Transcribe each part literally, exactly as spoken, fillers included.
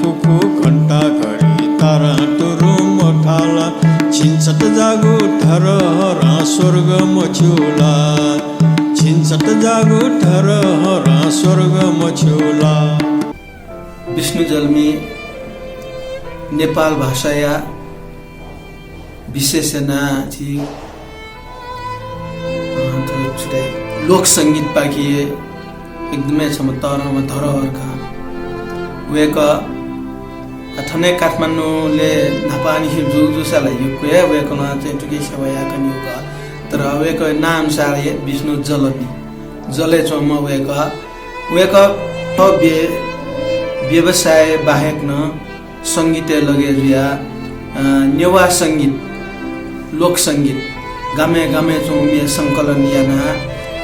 उखु घण्टा घडी तारां तुरुम थाला, छिंछत जागु धरोहरं स्वर्ग मछ्यू ला, छिंछत जागु धरोहरं स्वर्ग मछ्यू ला। विष्णु जल्मी नेपाल भाषाया विशेष यानाः झी, अ, थ्व छुट्याइ लोकसंगीतपाखे एकदमै छम्ह तःधंम्ह धरोहर खः। वय्कः, अ, थन हे काठमाडौंलय् न्हापांनिसें जूगु जूसा ला यक्व हे वय्कलं चाहिँ थुकी सेवा याकन यक्व। तर वय्कः नां अनुसार हे विष्णु जलमी, जलय् च्वंम्ह वय्कः। वय्कः थ्व व्य-, व्यवसाय बाहेक नं संगीतय् लगे जुयाः, अ, नेवाः संगीत, लोकसंगीत गामय् गामय् च्वंगु म्ये संकलन यानाः,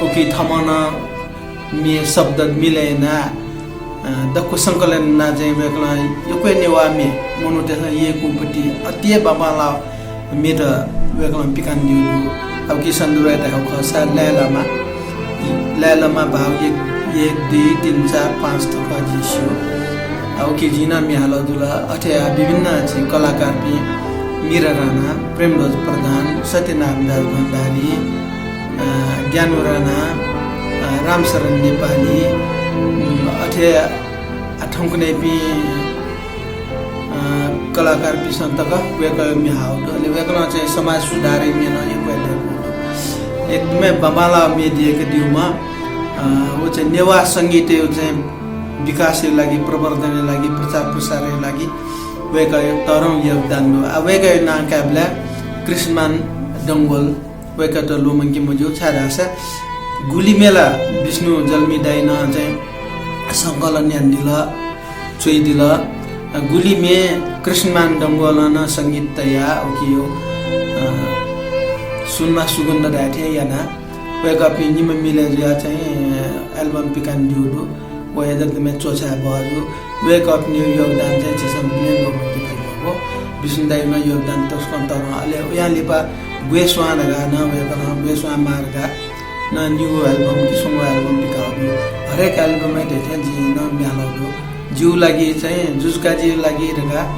उकी थःम्हं नं म्ये शब्द मिलय् यानाः, अ, दक्व संकलन यानाः चाहिँ वय्कलं यक्व हे नेवाः म्ये मनूतय्सं यय्कूपति अति हे बांबांलाः म्येत वय्कलं पिकानादीगु दु। अब कि सन्दर्भय् धायेगु खःसा लाय्‌लामा, लाय्‌लामा भाग एक, एक, दुई, तीन, चार, पाँच तक जिं स्यू। अब कि जिं नं म्ये हालागु दु ला, अथे हे विभिन्न झी कलाकारपिं मीरा राणा, प्रेमध्वज प्रधान, सत्यनारायण दास भण्डारी, अ, ज्ञानु राणा, अ, रामशरण नेपाली, उम्, अथे हे थौंकन्हय्‌पिं अ, कलाकारपिन्सं तक वय्कःया म्ये हाःगु दु। अले वय्कलं चाहिँ समाज सुधारया म्ये नं यक्व हे ल्हानादीगु दु। एकदमै बांबांलाः म्ये दय्कादीम्ह, अ, व चाहिँ नेवाः संगीतया चाहिँ विकासया लागि, प्रवर्धनया लागि, प्रचार प्रसारया लागि वय्कःया तःधंगु योगदान दु। आ, वय्कःया नां कायेबलय् कृष्णमान डंगोल वय्कःयात ल्वःमंके मज्यू, छाय्धाःसा गुलि म्ये ला विष्णु जल्मी दाइनं चाहिँ संकलन यानादिल, च्वयादिल। गुलि म्ये कृष्णमान डंगोलं नं संगीत तयाः उकिया, अ, सुनमा सुगन्ध धाये थें यानाः वय्कःपिं निम्ह मिले जुयाः चाहिँ, अ, album पिकानादीगु दु। व एकदमै च्वछाये बहःजू। वय्कःपिनिगु योगदान चाहिँ झीसं बुलें ल्वःमंके फइ मखु। विष्णु दाइया योगदान तसकं तःधं। अले वयां लिपा ग्वय् स्वां धकाः नं वय्कलं ग्वय् स्वां मां धकाः नं निगू album कि स्वंगू album पिकाःगु दु। हरेक album-य् धइथें जिं नं म्ये हालागु दु। जिगु लागि चाहिँ जुजुकाजीया लागि धकाः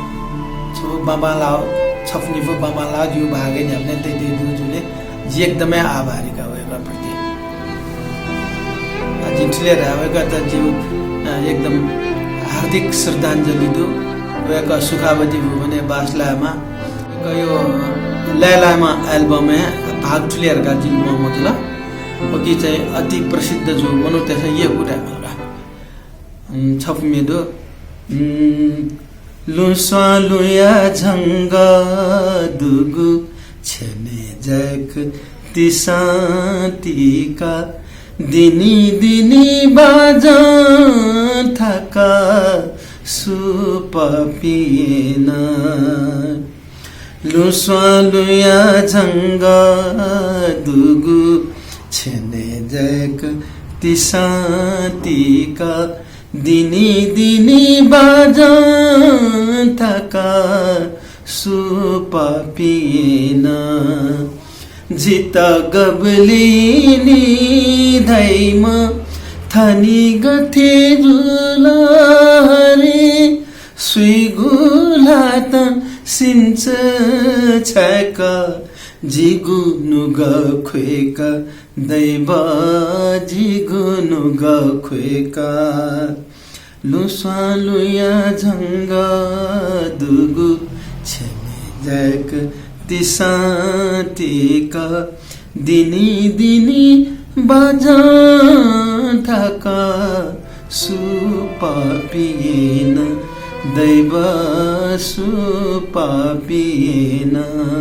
छपु बांबांलाः, छपु निपु बांबांलाः जिगु भागय् न्ह्याबलें तयादीगु दु जुलिं जि एकदमै आभारी का वय्कःप्रति। आ, जिं थुलि हे धाये, वय्कःयात जिगु, अ, एकदम हार्दिक श्रद्धाञ्जली दु। वय्कः सुखावती भुवनय् बास लायेमा। वय्कःया लाय्‌लामा album-य् भाग थुलि हे धकाः जिं ल्वःमंतल। उकी चाहिँ अति प्रसिद्ध जूगु, मनूतय्सं यय्कूगु धायेमाल का। उम्, छपु म्ये दु। उम्, लुँ स्वां लुँया झंगः दुगु छेनय् जाय्क तिसां तिका, दिनी दिनी बाजं थाका सु पापिं याना। लुँ स्वां लुँया झंगः दुगु छेनय् जाय्क तिसां तिका, दिनी दिनी बाजं थाका सु पापिं याना। जितः गबलिनी धाइम्ह थनि गथे जुल हरे, सुइगु ल्हातं सिन्च छाय्क, जिगु नुगः ख्वय्क, दैव जिगु नुगः ख्वय्क। लुँ स्वां लुँया झंगः दुगु छेनय् जाय्क तिसां तिका, दिनी दिनी बाजं थाका सु पापिं याना, दैव सु पापिं याना।